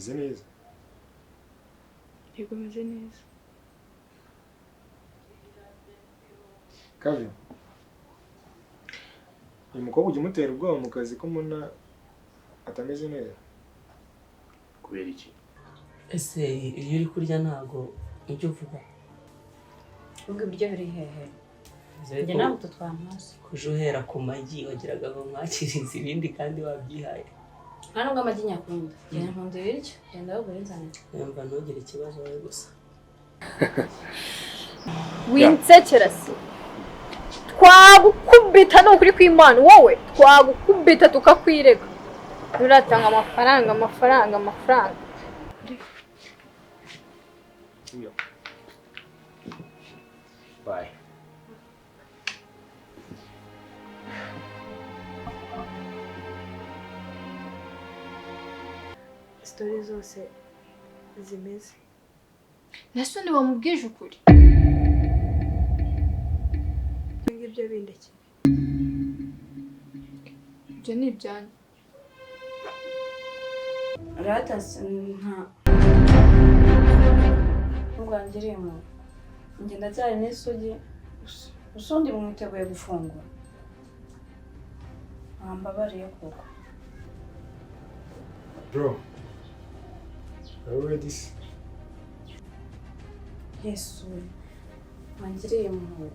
Umeze neza? Yego, meze neza. Kevin, uyu mukobwa ujya umutera ubwoba mu kazi ko mbona atameze neza? Kubera iki? Ese iyo uri kurya ntago ujya uvuga? Ubwo ibiryo biri hehe? Uzi Njye ko nawe utu twamaso. Kuje uhera ku magi, wagiraga ngo mwakirize ibindi kandi wabyihaye. Nta nubwo amagi nyakunda. Njye nkunda ibiryo. Genda ahubwo ubinzanire. Yumva, ntugire ikibazo wowe gusa. Winsekera se, twagukubita ni ukuri kw'Imana, wowe twagukubita tukakwirega. Uratanga amafaranga, amafaranga, amafaranga. Iyo. Bye. Story zose zimeze. Nese undi wamubwije ukuri? Ibyo ngibyo bindekere. Ibyo ni ibyanyu. Ratasi nta ubwanjye mu njye ndacyari n'isugi. Usundi mwiteguye gufungura? Wambabariye koko. Bro, are you ready? Yesu we, wangiriye impuhwe.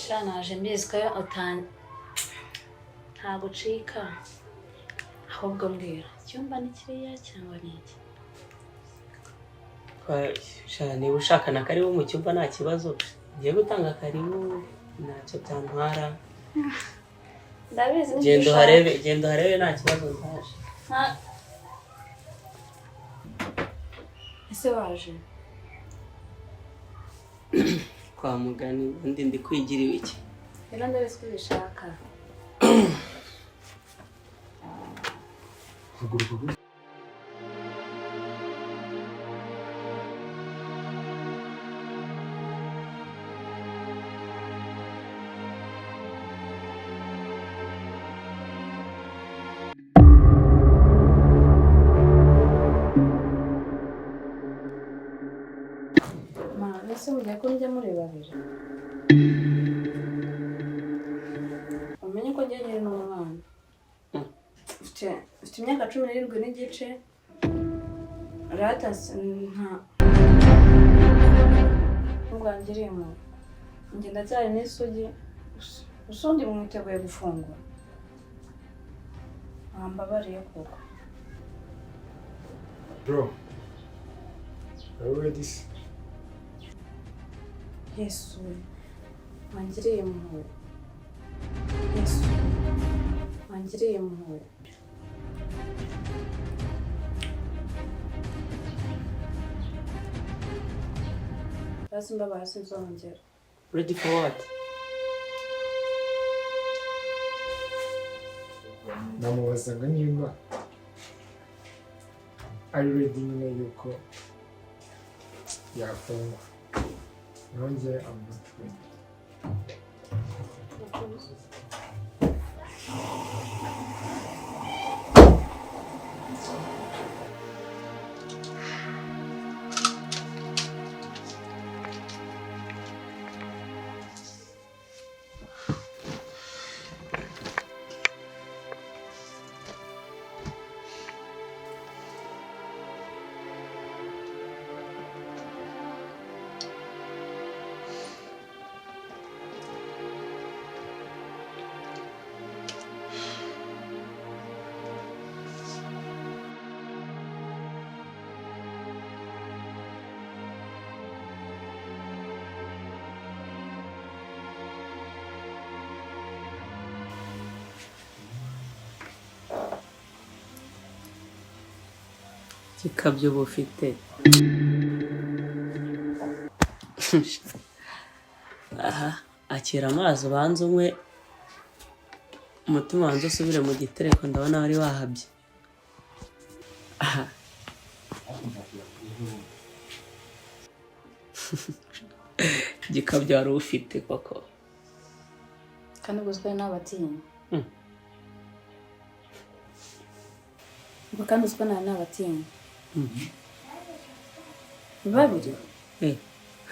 Sha, naje mbizi ko utan ntabwo ucika. Ahubwo mbwira, icyumba ni kiriya cyangwa ni iki? Sha, niba ushaka na karibu mu cyumba, nta kibazo. Ngiye gutanga karibu, ntacyo byantwara. Ndabizi nibyo Genda ushaka. uharebe, genda uharebe, nta kibazo, ndaje. Ese waje? Kwa mugani ubundi ndi kwigira ibiki? Rero ndabizi ko ubishaka. Haguruka gutya. Ma, mbese mugiye ko njya muri babiri, umenye ko njye nkiri n'umwana. Mfite imyaka 17 n'igice. Ratasi nta ubwanjye mu njye ndacyari n'isugi. Usundi mwiteguye gufungura? Wambabariye koko. Bro, are you ready? Yesu we, wangiriye impuhwe. Yesu we, wangiriye impuhwe. Basi mbabaye, sinzongera. Ready for what? Namubazaga niba ari ready nyine yuko yafungwa. Nongeye, I'm not ready. Gikabyo bufite. Aha, akira amazi ubanze unywe, umutima wanze usubire mu gitereko, ndabona wari wahabye. Aha. Gikabyo wari ufite koko. Kandi ubwo twari n'abatinya. Ubwo kandi uziko nari n'abatinya. Babiri.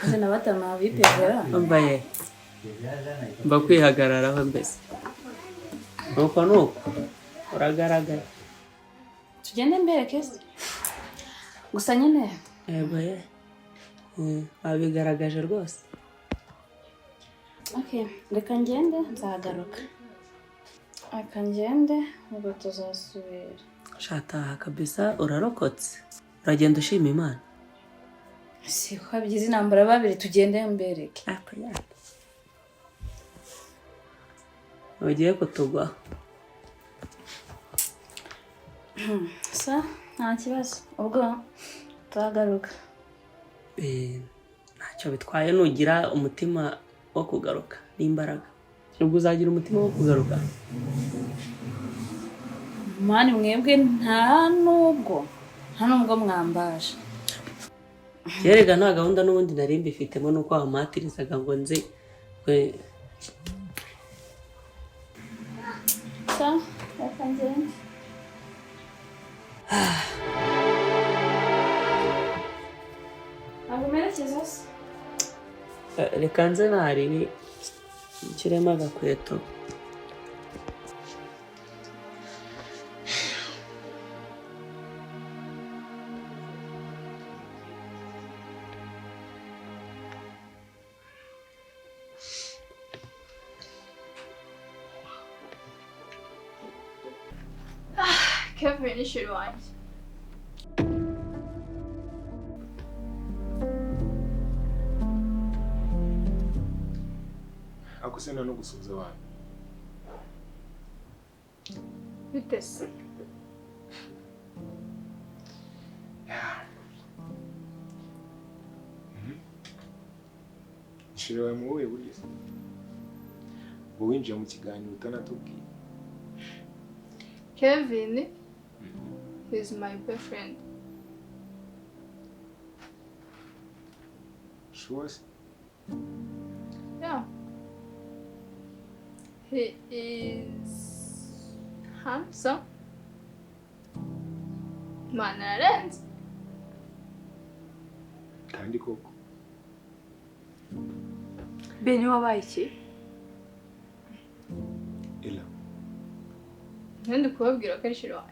Maze na batanu bipezera. Mbaye mba kwihagararaho mbese. Nuko nuko uragaragara. Tugende mbereke se. Gusa nyine. Yego ye. Wabigaragaje rwose. Okay, reka ngende nzagaruka. Reka ngende ubwo tuzasubira. Shataha kabisa, urarokotse. Uragenda ushima Imana. Si ko byiza intambara babiri, tugende mbereke. Ugiye kutugwaho. Sa nta kibazo ubwo tuzagaruka. Ntacyo bitwaye nugira umutima wo kugaruka n'imbaraga. Ubwo uzagira umutima wo kugaruka. Mani mwebwe nta nubwo mwambaje. Yerega nta gahunda n'ubundi nari mbifitemo, nuko wampatirizaga ngo nze. Sa reka ngende. Ntabwo merekeza se? Reka nze naribi nshyiremo agakweto. Kevin ni shiri wanjye. Ako se no gusuhuza abantu. Bite se? Shiri wawe mu wowe burya se? Ubwo winjiye mu kiganiro utanatubwiye. Kevin is my boyfriend. Sure? Yeah. He is handsome. Mana ararenze. Kandi koko. Beni wabaye iki? Ella. Ndi kubabwira ko ari shiri wanjye.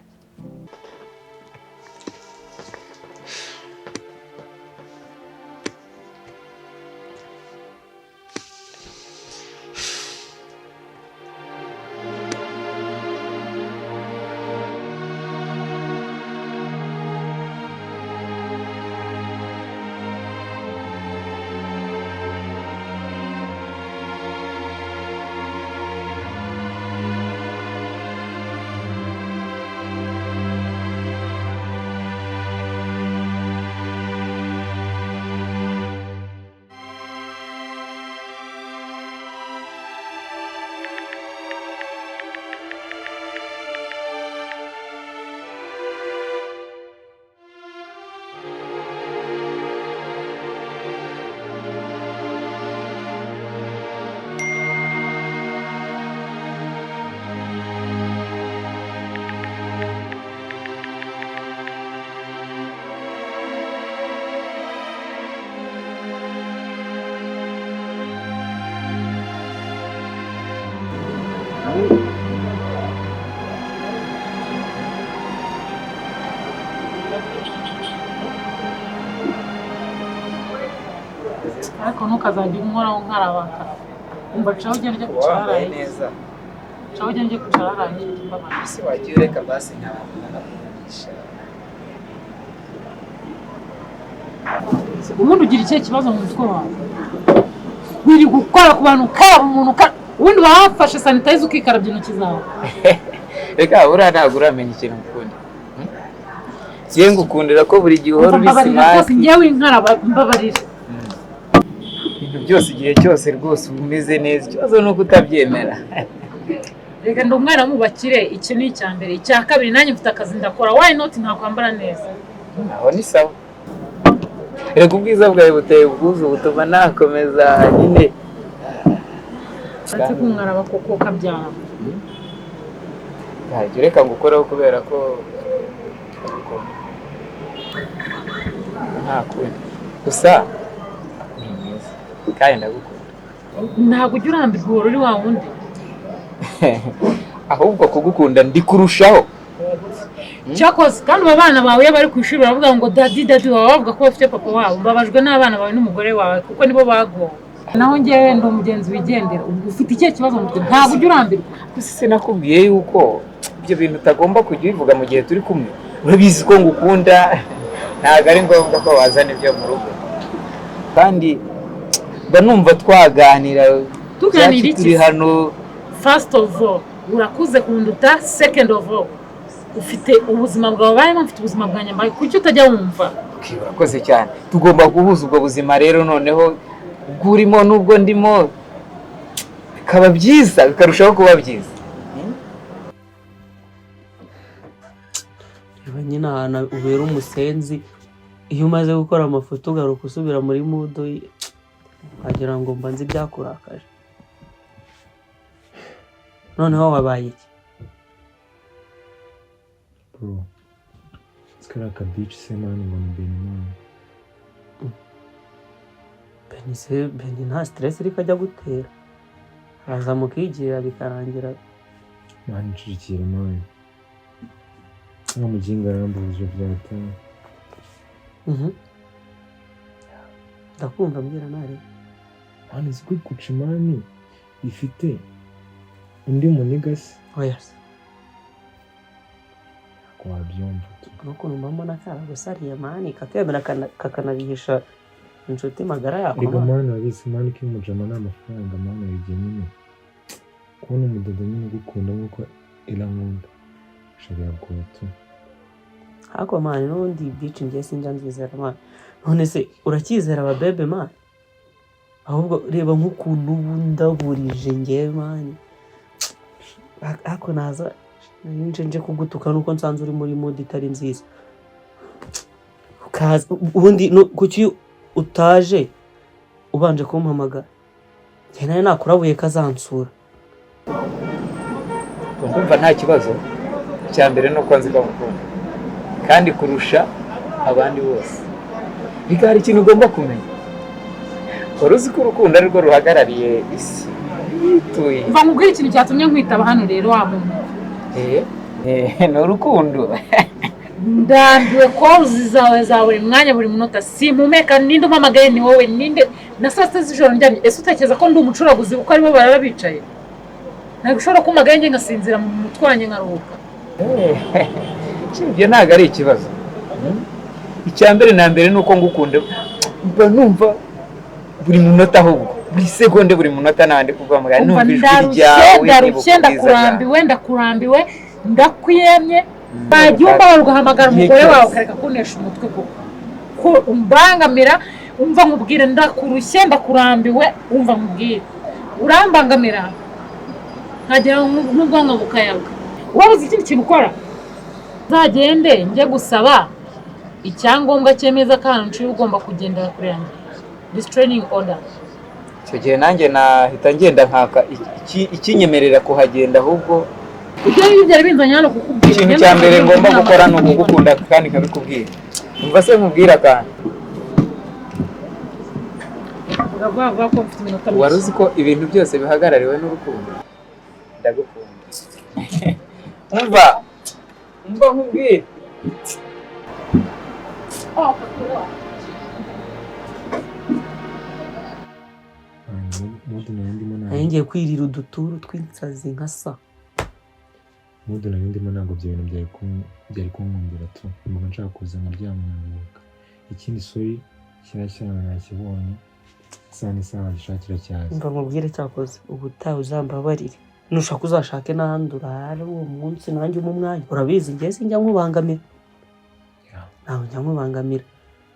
Ariko ntukazajya unkoraho nkarabaka. Umva caho ugende ujye kwicara Wambaye hariya. neza. Caho ugende ujye kwicara hariya mbabarira. Ese wagiye ureka basi nkanakuvugisha. Ubundi ugira ikihe kibazo mu mutwe wawe? Wiri gukora ku bantu ukaraba umuntu ubundi wafashe sanitayiza ukikarabya intoki zawe. Reka buriya ntabwo uramenya ikintu ukunda. Ngiye ngukundira ko buri gihe uhora uri Mbabarira rwose, smart. ngewe inkaraba, mbabarira. Ibintu byose, igihe cyose rwose uba umeze neza, ikibazo ni uko utabyemera. Reka, ndi umwana mu bakire, icyo ni icya mbere. Icya kabiri, nanjye mfite akazi ndakora, why not ntakwambara neza? Aho ni sawa. Reka, ubwiza bwawe buteye ubwuzu, butuma nakomeza nyine. Uretse kunkaraba koko kabyara. Ntabwo, reka ngukoreho kubera ko ndagukunda. Nta kundi, gusa uri mwiza kandi ndagukunda. Ntabwo ujya urambirwa, uhora uri wa wundi. Ahubwo kugukunda ndi kurushaho. Cyakoze kandi aba bana bawe iyo bari ku ishuri baravuga ngo "Daddy, daddy", baba bavuga ko bafite papa wabo. Mbabajwe n'abana bawe n'umugore wawe kuko nibo bagowe, naho njyewe ndi umugenzi wigendera. Ubu ufite ikihe kibazo mu mutwe? Ntabwo ujya urambirwa. Gusa sinakubwiye yuko ibyo bintu utagomba kujya ubivuga mu gihe turi kumwe? Urabizi ko ngukunda, ntabwo ari ngombwa ko wazana ibyo mu rugo. Kandi mba numva twaganira. Tuganira byacu iki? Turi hano. First of all, urakuze kunduta. Second of all, ufite ubuzima bwawe ubayemo, mfite ubuzima bwanjye mbaye. Kuki utajya wumva? Okay, urakoze cyane. Tugomba guhuza ubwo buzima rero, noneho ubwo urimo n'ubwo ndimo bikaba byiza, bikarushaho kuba byiza. Reba nyine ahantu ubera umusenzi, iyo umaze gukora amafoto ugaruka usubira muri mood, wagira ngo mba nzi ibyakurakaje. Noneho wabaye iki? Bro, kariya ka bitch se man, ngo ni Benimana. Beni se? Beni nta stress ariko ajya gutera, araza mukigira bikarangira. Man, ncikira man, nta muginga arambujije byateye. Ndakumva, mbwira ntare. Man, uzi ko Gucci man ifite undi muniga se? Oya se. Ntabwo wabyumva tu. N'ukuntu mba mbona karagusariye man, kakemera kakanabihisha inshuti magara yako. Erega Man. Man, urabizi man ko iyo umujama nta mafaranga man, hari igihe nyine kubona umudodo nyine ugukunda nk'uko irankunda sha biragoye tu. Ariko man, n'ubundi bitch njye sinjya nzizera man. None se uracyizera ababebe man? Ahubwo reba nk'ukuntu ubu ndaburije njyewe man, ariko naza nje nje kugutuka nuko nsanze uri muri mood itari nziza. Ukaza ubundi kuki utaje ubanje kumpamagara? Njye nawe nakurabuye kazansura. Ndumva nta kibazo. Icya mbere ni uko nzi ko ngukunda kandi kurusha abandi bose. Reka, hari ikintu ugomba kumenya. Wari uzi ko urukundo ari rwo ruhagarariye isi ituye? Mva nkubwire ikintu cyatumye nkwitaba hano rero, wa muntu. Ni urukundo. Ndambiwe calls zawe za buri mwanya, buri munota. Simpumeka, ninde umpamagaye? Ni wowe, ninde? Na saa sita z'ijoro ndyamye. Ese utekereza ko ndi umucuraguzi kuko aribo barara bicaye? Ntabwo ushobora kumpamagaye njye ngasinzira mu mutwe wanjye nkaruhuka. Ibyo ntabwo ari ikibazo. Icya mbere na mbere ni uko ngukunda, mba numva buri munota, ahubwo buri segonde, buri munota nandi kuguhamagara Umva, numva ijwi ndarushye, ryawe, ndarushye, nibuka ubwiza bwawe. ndakurambiwe, ndakurambiwe, ndakwiyemye. Wagiye umbabara ugahamagara Igihe umugore wawe cyose. ukareka kuntesha umutwe koko ko umbangamira. Umva nkubwire, ndakurushye, ndakurambiwe. Umva nkubwire, urambangamira nkagira n'ubwonko bukayaga. Wabuze ikindi kintu ukora? Uzagende njye gusaba icyangombwa cyemeza ko ahantu nciye ugomba kugendera kure yanjye, restraining order. Icyo gihe nanjye nahita ngenda nkaka ikinyemerera kuhagenda ahubwo. Ibyo ngibyo byari binzanye hano kukubwira. Ikintu cya mbere ngomba gukora ni ukugukunda kandi nkabikubwira. Umva se nkubwira akantu. Vuga vuba ko mfite iminota Wari mike. uzi ko ibintu byose bihagarariwe n'urukundo? Ndagukunda. Umva, umva nkubwire. Oh, Mood nari ndimo Nari ntabwo ngiye kwirira uduturu tw'insazi nka sa. Mood nari ndimo ntabwo ibyo bintu byari kunkundira tu. Mbaga nshaka kuza nkaryama nkaruhuka. Ikindi, sorry, kiriya cyana nakibonye, isaha n'isaha gishakira cyaza. Mva nkubwire, cyakoze ubutaha uzambabarire, nushaka uzashake n'ahandi urare uwo munsi, nanjye umpe umwanya. Urabizi njye sinjya nkubangamira. Yeah. Ntabwo njya nkubangamira.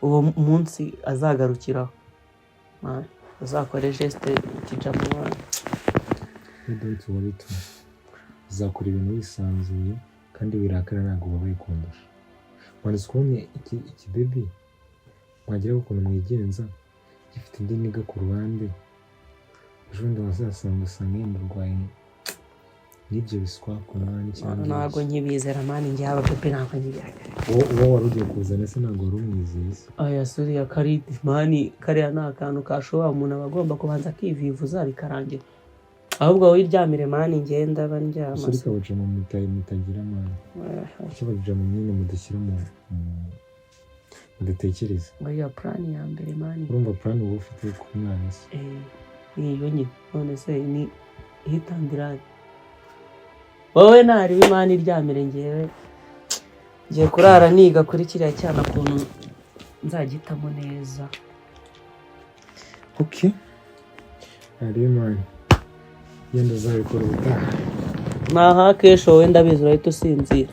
Uwo munsi azagarukiraho man, uzakore geste kijama man. We don't worry tu, uzakora ibintu wisanzuye kandi wirakara, ntabwo ubabaye kundusha. Wanditse ukubonye iki baby wagira ukuntu mwigenza gifite indi niga ku ruhande, ejo bundi wazasanga usanga yenda urwaye n'ibyo biswa ku mwanya cyangwa Ntabwo nkibizera man, njye aba bebe ntabwo nkibizera. Uwo wari ugiye kuzana se ntabwo wari umwizeye se? Aya suriya kari man, kariya ni akantu kashobora, umuntu aba agomba kubanza akivivuza bikarangira. Ahubwo wowe iryamire man, ngenda aba ndyama. Gusa ariko abajama mutagira man, icyo abajama nyine mudashyira mu mudatekereza. Oya, plan ya mbere man. Urumva plan uba ufite ku mwana se? Eh, ni iyo nyine. None se ni ihitandirani wowe ntariwe man, iryamire, ngewe ngiye kurara niga kuri kiriya cyana ukuntu nzagitamo neza. Okay, hariyo man, yenda uzabikora ubutaha. Naha kesho, wowe ndabizi urahita usinzira.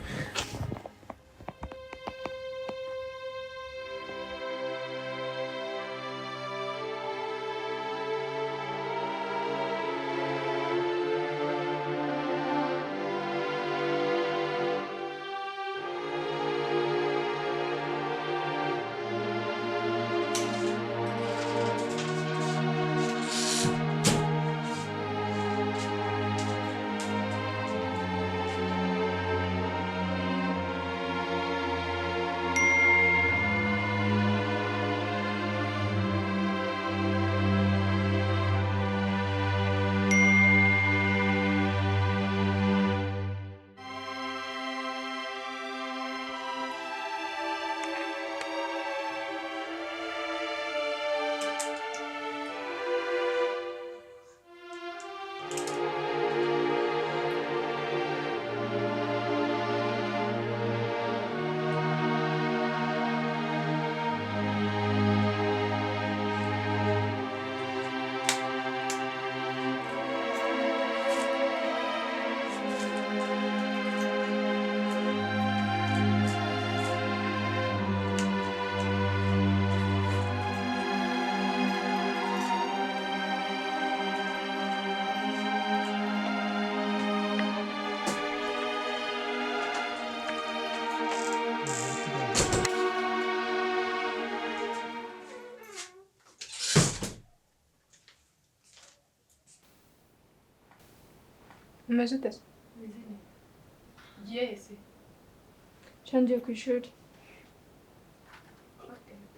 Umeze ute se? Ugiye he se? Ngiye ku ishuri.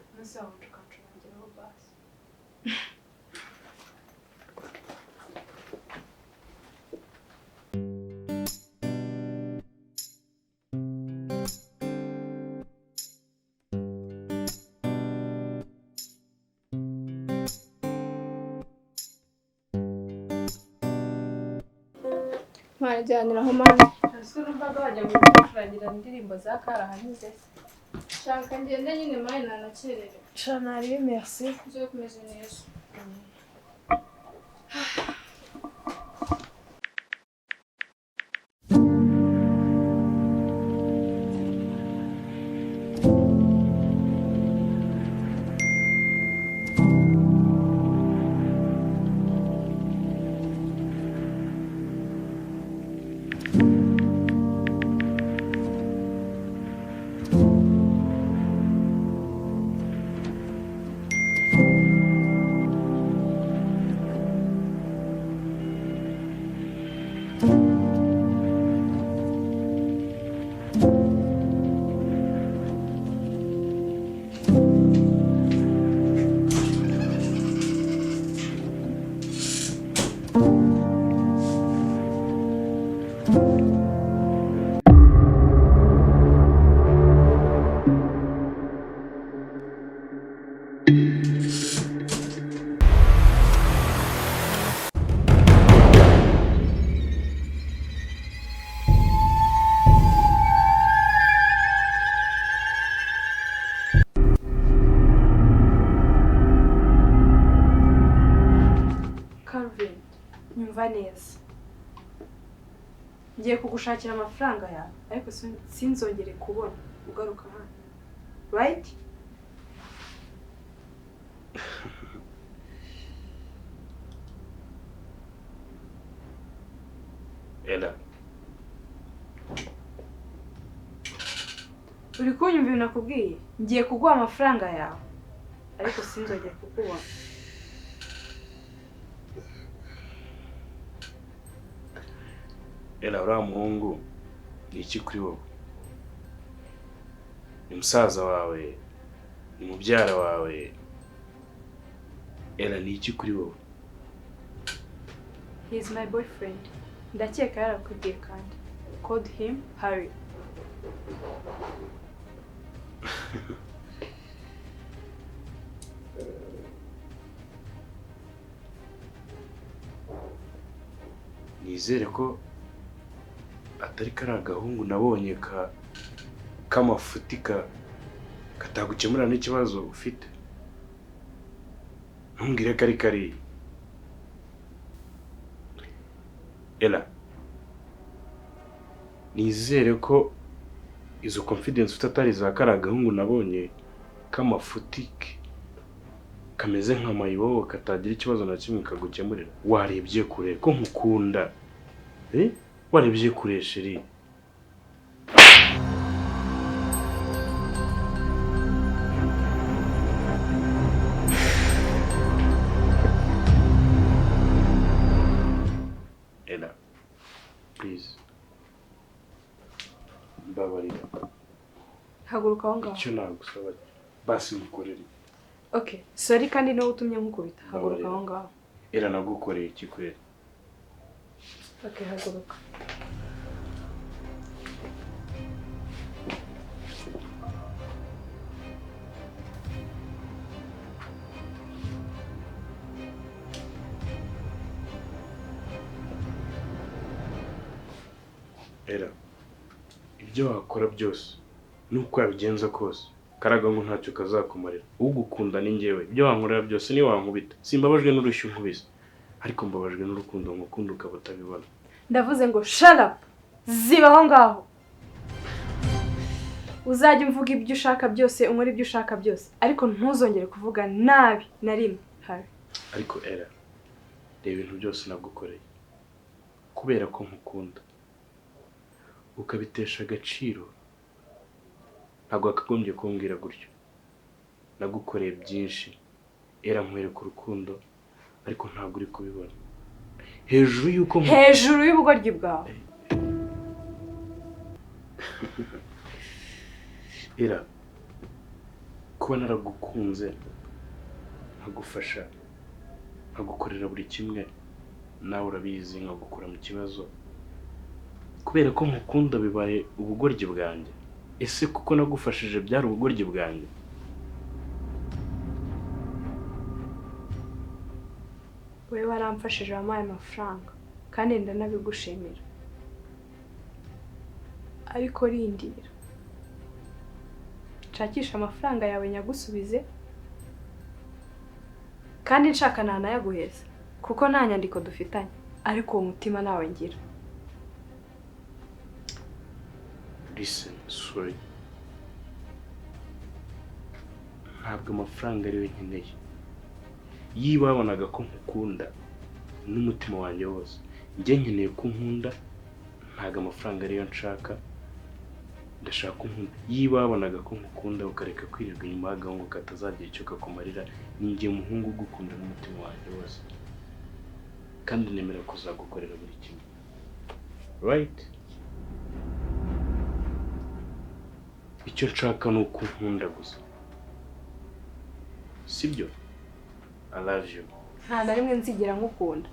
Umunsi wawe ukancurangiraho basi. Mwarajyaniraho man. Ese urumvaga wajya gucurangira indirimbo za karahanyuze se? Shaka ngende nyine man, nanakererewe. Sha naribi, merci. Uze kumeze neza. Calvin, nyumva neza. Ngiye kugushakira amafaranga yawe, ariko sinzongere kubona ugaruka hano. Right? Ella. Uri kunyumva ibintu nakubwiye? Ngiye kuguha amafaranga yawe, ariko sinzongera kukubona. Ella, uriya muhungu ni iki kuri wowe? Ni musaza wawe? Ni mubyara wawe? Ella, ni iki kuri wowe? He is my boyfriend. Ndakeka yarakubwiye kandi. Called him Harry. Nizere ko atari kari agahungu nabonye ka k'amafuti katagukemura n'ikibazo ufite. Ntumbwire ko ari kariya. Ella, nizere ko izo confidence ufite atari za kari agahungu nabonye k'amafuti kameze nka mayibobo katagira ikibazo na kimwe kagukemurira. Warebye kure ko nkukunda. Warebye kure chérie. Ella, please. Mbabarira. Haguruka aho ngaho. Icyo nagusaba basi ngukorere. Okay, sorry kandi niwe utumye nkukubita. Haguruka aho ngaho. Ella, nagukoreye iki kweli? Okay, haguruka. Ella, ibyo wakora byose nuko wabigenza kose karagahungu ntacyo kazakumarira. Ugukunda ni njyewe. Ibyo wankorera byose ni wankubita. Simbabajwe n'urushyi unkubise, ariko mbabajwe n'urukundo ngukunda ukaba utabibona. Ndavuze ngo shut up. Ziba aho ngaho. Uzajya umvuga ibyo ushaka byose, unkora ibyo ushaka byose, ariko ntuzongere kuvuga nabi na rimwe, Harry. Ariko Ella, reba ibintu byose nagukoreye kubera ko nkukunda ukabitesha agaciro. Ntabwo wakagombye kumbwira gutyo. Nagukoreye byinshi, Ella, nkwereka urukundo, ariko ntabwo uri kubibona. Hejuru y'uko hejuru y'ubugoryi bwawe. Ella, kuba naragukunze nkagufasha nkagukorera buri kimwe, nawe urabizi, nkagukura mu kibazo kubera ko nkukunda bibaye ubugoryi bwanjye. Ese kuko nagufashije byari ubugoryi bwanjye? Wowe waramfashije, wampaye amafaranga kandi ndanabigushimira, ariko rindira nshakisha amafaranga yawe nyagusubize, kandi nshaka ntanayaguheza kuko nta nyandiko dufitanye, ariko uwo mutima nawe ngira. Listen, sorry. Ntabwo amafaranga ariyo nkeneye. Yiba wabonaga ko nkukunda n'umutima wanjye wose, njye nkeneye ko nkunda, ntabwo amafaranga ariyo nshaka. Ndashaka ko nkunda. Yiba wabonaga ko nkukunda ukareka kwirirwa inyuma y'agahungu katazagira icyo kakumarira, ni njye muhungu ugukunda n'umutima wanjye wose, kandi nemera kuzagukorera buri kimwe. Right? Icyo nshaka ni uko nkunda gusa, sibyo? I love you. Nta na rimwe nzigera nkukunda.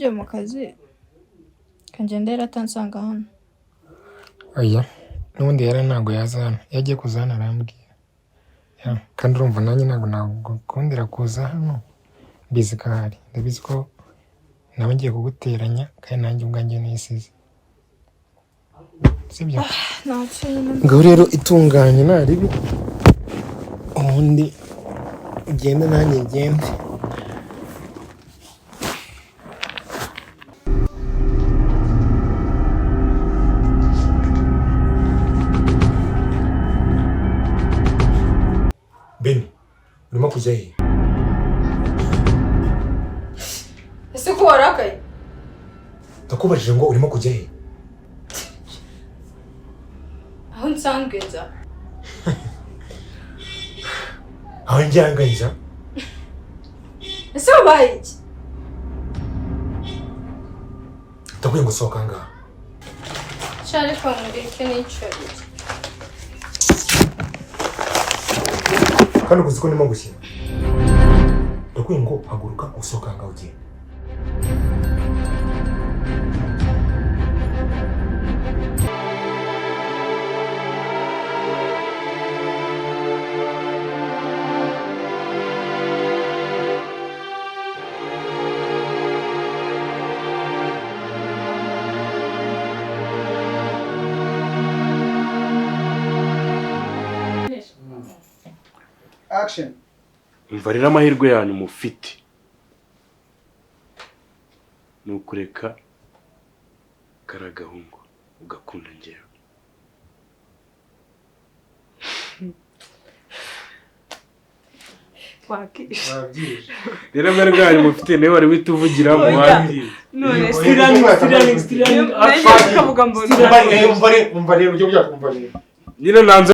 ugiye mu kazi, kangenda yari atansanga hano. Oya, n'ubundi yari ntabwo yaza hano. Iyo agiye kuza hano arambwira. Ya, kandi urumva nanjye ntabwo nagukundira kuza hano. Mbizi ko ahari. Ndabizi ko nawe ngiye kuguteranya kandi nanjye ubwanjye nisize. Sibyo? Ntacyo nyine. Ngaho rero itunganye nta ribi, ubundi ugende nanjye ngende. Beni, urimo kujya he? Ese ko warakaye? Ndakubajije ngo urimo kujya he? Aho nsanzwe nza. Aho njyanga nza? Ese wabaye iki? Ndakwiye ngo sohoka ngaha. Sha ariko mureke nicarire. Kandi uzi ko ndimo gukina. Ndakwiye ngo haguruka usohoka ngaha ugende. Action. Umva rero amahirwe yanyu mufite ni ukureka kariya gahungu ugakunda njyewe. Wakishe. Rero amahirwe yanyu mufite niwe wari uhita uvugiramo wabyishe. None se Still running, Nanjye ukavuga mbona. Umva rero, umva rero, ujye ujya kumva rero. Nyine nanze.